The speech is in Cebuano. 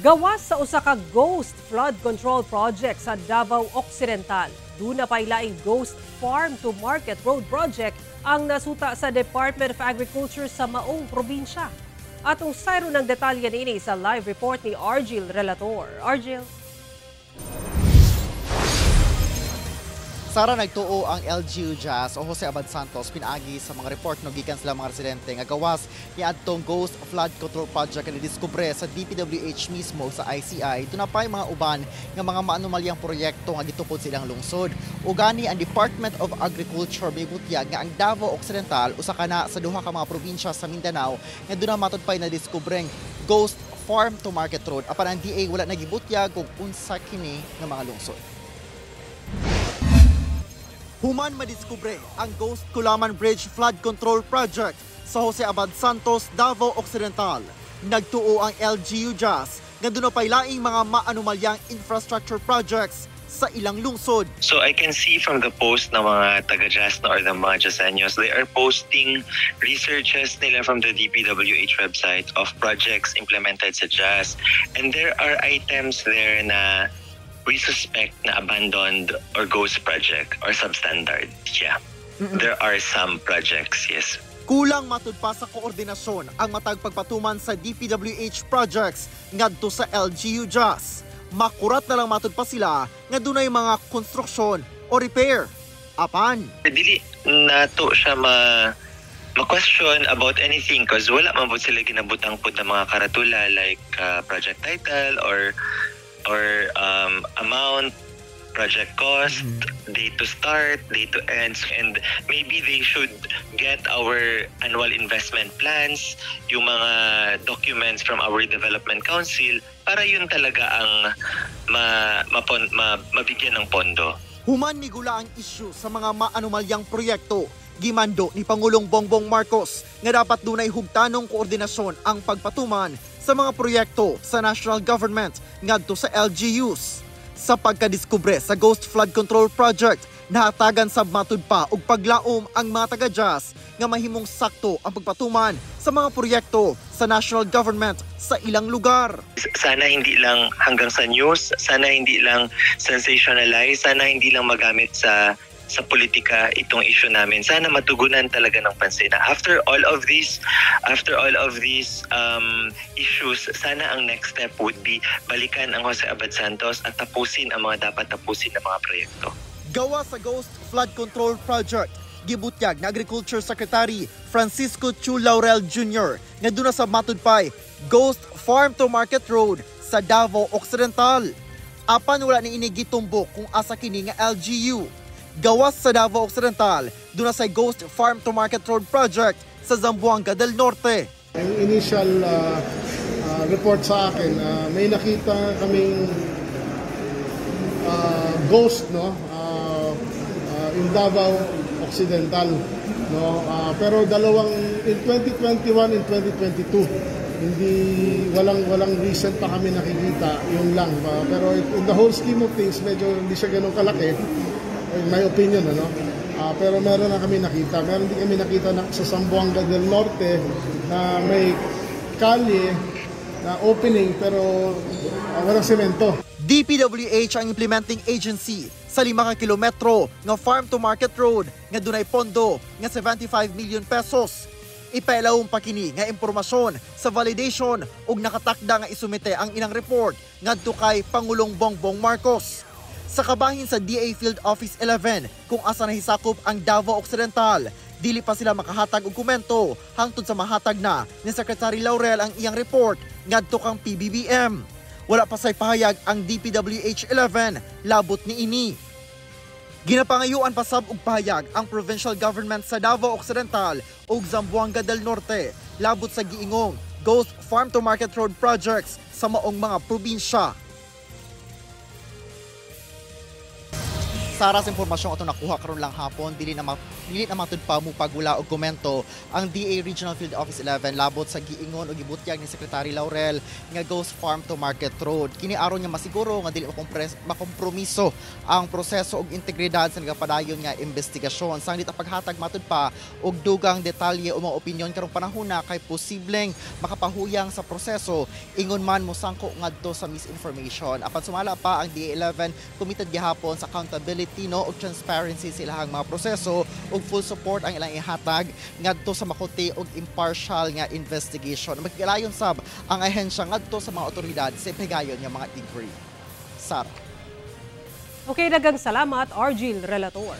Gawas sa usa ka ghost flood control project sa Davao Occidental, duna pay laing ghost farm to market road project ang nasuta sa Department of Agriculture sa maong probinsya. Atong sayro ng detalye niini sa live report ni Argil Relator. Argil? Sara, nagtuo ang LGU Jazz o Jose Abad Santos pinaagi sa mga report no gikan sila mga residente nga gawas ni adtong ghost flood control project nga nidiskubre sa DPWH mismo sa ICI, duna pay mga uban nga mga maanomalyang proyekto nga gitukod sa ilang lungsod. Ugani ang Department of Agriculture mibutyag nga ang Davao Occidental usa ka na sa duha ka mga probinsya sa Mindanao nga duna matud pay nadiskubreng ghost farm to market road, apan ang DA wala nagibutyag kung unsa kini nga mga lungsod. Human madiskubre ang Ghost Kulaman Bridge Flood Control Project sa Jose Abad Santos, Davao Occidental, nagtuo ang LGU Jazz nga duna pay laing mga maanomalyang infrastructure projects sa ilang lungsod. So I can see from the post ng mga taga-Jazz na or the mga Jazeños, they are posting researches nila from the DPWH website of projects implemented sa Jazz. And there are items there na we suspect na abandoned or ghost project or substandard. Yeah. There are some projects, yes. Kulang matud pa sa koordinasyon ang matag pagpatuman sa DPWH projects ngadto sa LGU Jazz. Makurat na lang matud pa sila nga dunay mga konstruksyon o repair. Apan dili nato siya ma-question about anything because wala man po sila ginabutang pod ng mga karatula like project title or amount, project cost, date to start, date to end, and maybe they should get our annual investment plans, yung mga documents from our development council para yun talaga ang mabigyan ng pondo. Human migula ang issue sa mga maanomalyang proyekto, gimando ni Pangulong Bongbong Marcos nga dapat dunay hugtanong koordinasyon ang pagpatuman sa mga proyekto sa national government ngadto sa LGUs. Sa pagkadiskubre sa Ghost Flood Control Project, nahatagan sa matud pa og paglaom ang mga taga-Jazz nga mahimong sakto ang pagpatuman sa mga proyekto sa national government sa ilang lugar. Sana hindi lang hanggang sa news, sana hindi lang sensationalize, sana hindi lang magamit sa politika itong issue namin. Sana matugunan talaga ng pansin. After all of these issues, sana ang next step would be balikan ang Jose Abad Santos at tapusin ang mga dapat tapusin na mga proyekto. Gawa sa Ghost Flood Control Project, gibutyag na Agriculture Secretary Francisco Chu Laurel Jr. nga duna sa matudpay Ghost Farm to Market Road sa Davao Occidental. Apan wala ni ini gitumbok kung asa kini nga LGU. Gawas sa Davao Occidental, duna sa Ghost Farm to Market Road Project sa Zamboanga del Norte. Yung initial report sa akin, may nakita kaming ghost, no, in Davao Occidental, no, pero dalawang in 2021 and 2022, hindi walang recent pa kami nakikita, yun lang. Pero in the whole scheme of things, medyo hindi siya ganun kalaki in my opinion, ano? Pero meron na kami nakita. Meron din kami nakita na sa Zamboanga del Norte na may kalye na opening pero walang semento. DPWH ang implementing agency sa 5 ka kilometro nga farm to market road nga dunay pondo nga 75 million pesos. Ipailawom pa kini nga impormasyon sa validation ug nakatakda nga isumite ang ilang report ngadto kay Pangulong Bongbong Marcos. Sa kabahin sa DA Field Office 11 kung asa nahisakop ang Davao Occidental, dili pa sila makahatag og komento hangtod sa mahatag na ni Secretary Laurel ang iyang report ngadto kang PBBM. Wala pa say pahayag ang DPWH 11 labot ni ini. Ginapangayuan pa sab og pahayag ang provincial government sa Davao Occidental ug Zamboanga del Norte labot sa giingong Ghost Farm to Market Road projects sa maong mga probinsya. Sara, sa impormasyon atong nakuha karon lang hapon, dili na matud pa mo pagula og komento ang DA Regional Field Office 11 labot sa giingon o gibutyag ni Secretary Laurel nga Ghost Farm to Market Road. Kini aron nga masiguro nga dili makompromiso ang proseso og integridad sa nagapadayon nga investigasyon. Sanglit ang paghatag matud pa og dugang detalye o mga opinyon karong panahona kay posibleng makapahuyang sa proseso, ingon man mosangko ngadto sa misinformation. Apan sumala pa, ang DA 11 committed gihapon sa accountability, no, ug transparency sa ilahang mga proseso ug full support ang ilang ihatag ngadto sa makuti ug impartial nga investigation. Magkilayon sab ang ahensya ngadto sa mga otoridad sa ipigayon nga mga inquiry. Sara. Okay, daghang salamat, Argil Relator.